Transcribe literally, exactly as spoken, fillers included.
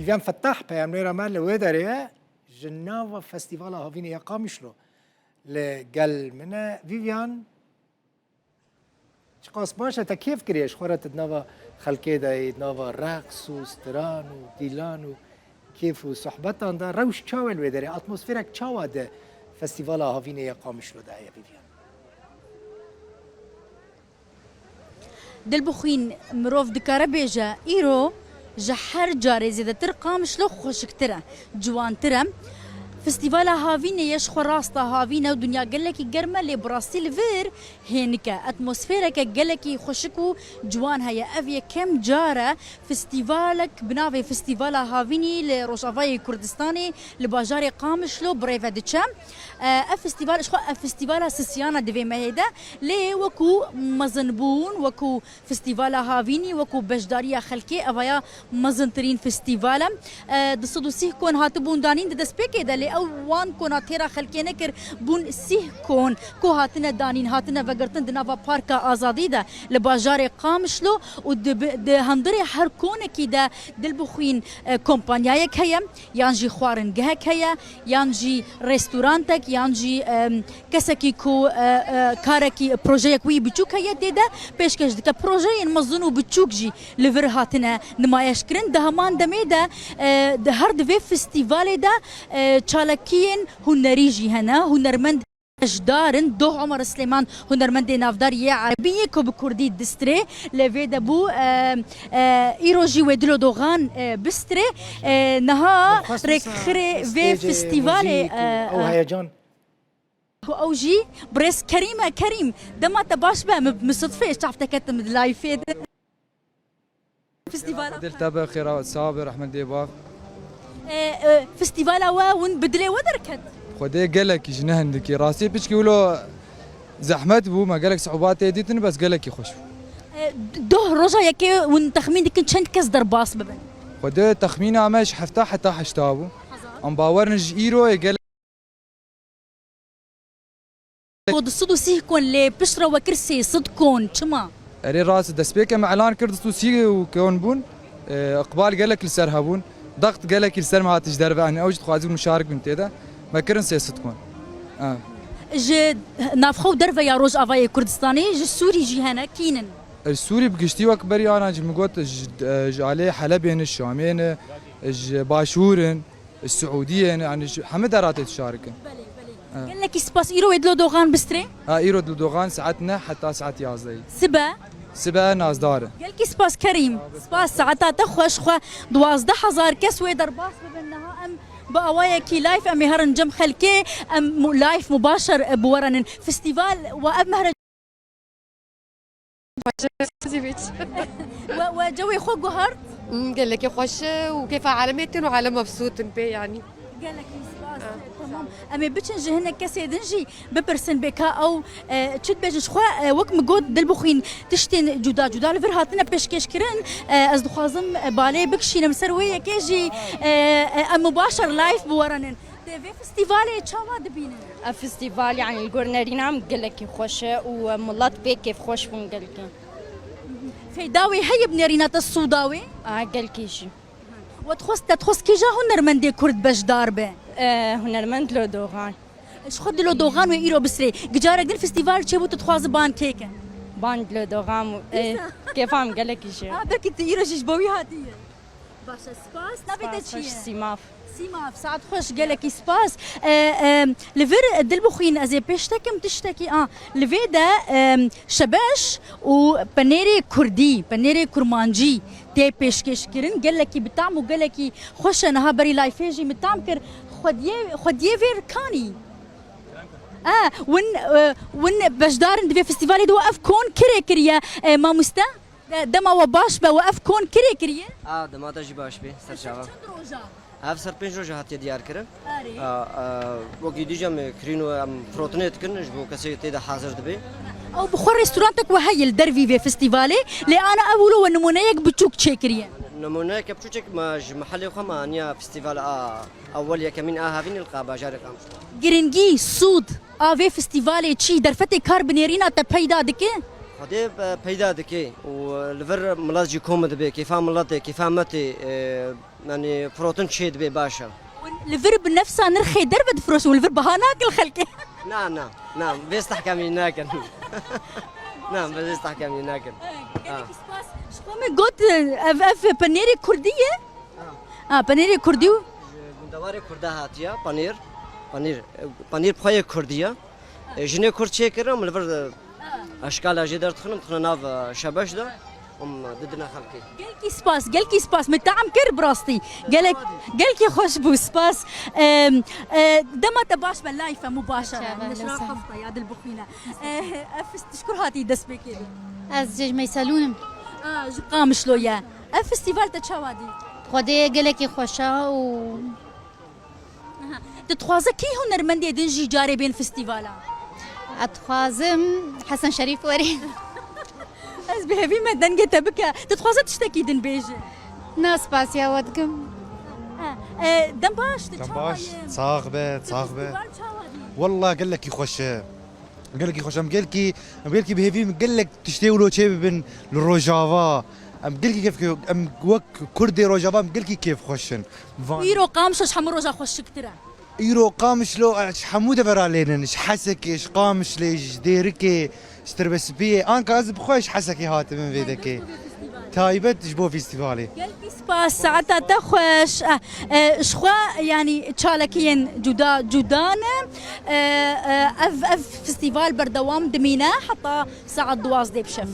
Vîvyan Fettah, peyamnêra me li wê derê ye, ji nava Festîvala Havînê ya Qamişlo li gel min e. Vîvyan, çiqas baş e, te kêf kiriye ji xwe re, tu di nava xelkê de yî, di nava reqs û stiran û dîlan û kêf û sohbetan de. Rewş çawa li wê derê? Atmosferek çawa di Festîvala Havînê ya Qamişlo de heye, Vîvyan? Dilbixwîn, mirov dikare bêje, îro ji her carê zêdetir Qamişlo xweşiktir e, ciwantir e. Festîvala Havînê ye, ji xwe rasta havîn e û dinya gelekî germ e, lê bi rastî li vir hênik e. Atmosfereke gelekî xweşik û ciwan heye. Ev yekem car e festîvalek bi navê Festîvala Havînî li Rojavayê Kurdistanê, li bajarê Qamişlo bi rê ve diçe. E, ev festîval, ji xwe ev festîvala sisiyana di vê mehê de, lê wekû mezinbûn, wekû Festîvala Havînî, wekû beşdariya xelkê, evaya mezintirîn festîval e. E, du sed û sîh kon hatibûn danîn di destpêkê de, lê ew wan kona têra xelkê nekir, bûn sîh kon ku hatine danîn, hatine vegirtin di nava Parka Azadî de li bajarê Qamişlo û di bi-, di hundirê her konekî de dilbixwîn, e, kompanyayek heye, yan jî xwaringehek heye, yan jî restorantek, yan jî, em, kesekî ku, e, e, karekî, projeyek wî biçûk heye tê de pêşkêş dike. Projeyên mezin û biçûk jî li vir hatine nimayeşkirin. Di heman demê de, e, di her di vê festîvalê de, e, çalakiyên hunerî jî hene. Hunermend beşdar in. Doh Omer Silêman, hunermendê navdar yê erebî yê ku bi kurdî distrê, lê vê de bû, e, e, îro jî wê Dilo Dogan, e, bistrê. E, niha rêkxirê vê festîvalê, e, ew e, heyecan. Ew jî birêz Kerîm e. Kerîm, dema te baş be, min, min sidfê çav te ketim di layfê de. Festîvala Dil te be xêra, sax be, rehmet dê bav. E, e, festîvala we hûn bi dilê we derket? Xwedê gelekî ji ne hindikî. Rastî piçkî wilo zehmet bû, me gelek siûbatê dîtin, bes gelekî xweş bû. E, doh roja yekê hûn texmîn dikin çend kes derbas bibin? Xwedê texmîna me ji hefta heta heşta bû. Hezar. Em bawer in ji îro ê gelek Ku du sed û sîh kon lê piştre we kir sê sed kon, çima? Erê rast, destpêkê me elan kir du sed û sîh û kon bûn. E, iqbal gelek li ser hebûn. Daxt gelekî li ser me hat ji derve, yani ew jî dixwazî muşarik bin tê de. Me kirin sê sed kon. E. Ji navxwe û derve ya Rojavayê Kurdistanê, ji Sûrî jî hene, kînin? E, Sûrî bi giştî wek berî ana jî min got, ji, e, ji alê Helebê ne, Şamê ne, ji Başûr in. Siûdiyê ne, yani ji hemî deratê dişarikin. Belê, belê. Ha. Gelekî spas. Îro wê Dilo Dogan bistrê? Ha, îro Dilo Dogan saet neh heta saet yazdeh. Sibe? Sibe nazdar e. Gelkî spas Kerîm. Spas, saeta te xweş xwe. Duwazdeh hezar kes wê derbas bibin niha. Em bi awayekî live em ê herin cem xelkê, em mu-, live mubaşer, e, biwerenin. Festîval we ev mehre Xweş e, siz ê bît. We, we cewê xwe guhart? Hmm, gelekî xweş e û kêfa alemê tîn û alem mebsût in pê, yanî. Gelekî spas. Tamam. Em ê biçin ji hinek kesê din jî bipirsin bê ka ew, e, çi dibêjin ji xwe, e, wek min got, Dilbixwîn tiştên cuda cuda li vir hatine pêşkêş kirin. E, ez dixwazim, e, balê bikişînim ser wê yekê jî, e, e, em mubaşer live biwerenin. Te vê festîvalê çawa dibînin? Ev festîval, yani, li gor nerîna min gelekî xweş e û milet pê kêfxweş bûn gelkî. Feyda wê heye bi nerîna te, sûda wê? A, gelkî jî. We dixwest, te dixwest kîja hunermendê kurd beşdar be? E, hunermend Dilo Dogan. Ji xwe Dilo Dogan wê îro bisrê. Gicarek din festîval çêbû, tu dixwazî ban kê ke? Ban Dilo Dogan bû. E, kêfa min gelekî jê. A, belkî tu îro jî ji bo wî hatiye. Baş e, spas. Navê te çi ye? Spas, xweş, Sîmav. Sîmav, saet xweş, gelekî spas. E, e, li vir, e, Dilbixwîn, ez ê pêş te kim tiştekî, a, li vê de, e, şebeş û penêrê kurdî, penêrê kurmancî tê pêşkêş kirin. Gelekî bi tam û gelekî xweş e. Niha berî layfê jî min tam kir. Xwediyê, xwediyê vê rikanî. E, win, e, win beşdar in di vê festîvalê de, we ev kon kirê kiriye, e, mamoste? De-, dema we baş be, we ev kon kirê kiriye? A, dema te jî baş be, ser çava. Çend roja? Ev ser pênc roja hatiye diyar kirin. Erê. A, a, wekî dî jî em kirîn û em firotinê dikin, ji bo kesê tê de hazir dibe. Ew bi xwe restorantek we heye li dervî vê festîvalê, lê ana ev wilo we nimûneyek biçûk çêkiriye? Nimûneyeke biçûçek me ji mehellê xwe me aniya festîval a ewel yekemîn a havînê li qa-, bajarê Qamişlo. Giringî, sûd a vê festîvalê çi, derfetê kar bi nêrîna te peyda dike? Xwedê, e, peyda dike û, e, li vir milet jî kom dibe, kêfa miletê, kêfa me tê, e, Yanî protin çê dibê baş e. Li vir bi nefsa nirxê derve difiroşin, li vir biha nakin xelkê. Na, na, na, vê stehkemî nakin. Na, vê stehkemî nakin. Gelekî spas. Ji xwe min got, ev, ev penêrê kurdî ye? Ha, penêrê kurdî û Ji gundewarê kurda hatiye, panîr. Panîr, panîr bi xwe yê kurdî ye. E, jinê kurd çêkir, em li vir, e, eşkala jê derdixin, em dixine nav, e, şebeş de, em didine xelkê. Gelkî spas, gelkî spas. Me team kir bi rastî. Gelek, gelkî xweş bû, spas. E, e, dema te baş be, layf e, mubashara. Çava, Neşra lesa. Hefta ya dil bixwîne. E, ev fist-, ji kur hatî destpêkê de? Ez ji Meyselûn im. A, ji Qamişlo ye. Ev festîval te çawa dî? Xwedê gelekî xweş e û Aha. Tu dixwaze kî hunermendê din jî carê bên festîvala? Ez dixwazim Hesen Şerîf were. Ez bi hêvî me dengê te bike. Tu dixwaze tiştekî din bêje? Na, spasiya we dikim. Ha, e, dem baş, tu Dem çawa baş, ye? Sax be, Tu sax be. Festîval çawa dî? Wallah gelekî xweş e. Gelekî xweş e. Em gelkî, em gelkî bi hêvî gelek tiştê wilo çê bibin li Rojava. Em gelkî kêf, em wek Kurdê Rojava em gelkî kêfxweş in. Van Îro Qamişlo ji hemû roja xweşiktir e. Îro Qamişlo, e, ji hemû devera lênin. Ji Hesekê, ji Qamişlê, ji Dêrikê, ji Tirbespiyê. Anka ez bi xwe ji Hesekê hatibim vê dekê. Taybet ji bo festîvalê. Gelkî spas, saeta te xweş. Eh, eh, ji xwe, yanî çalakiyên cuda cuda ne. Eh, eh, ev, ev festîval berdewam dimîne heta saet duwazdeh bi şev.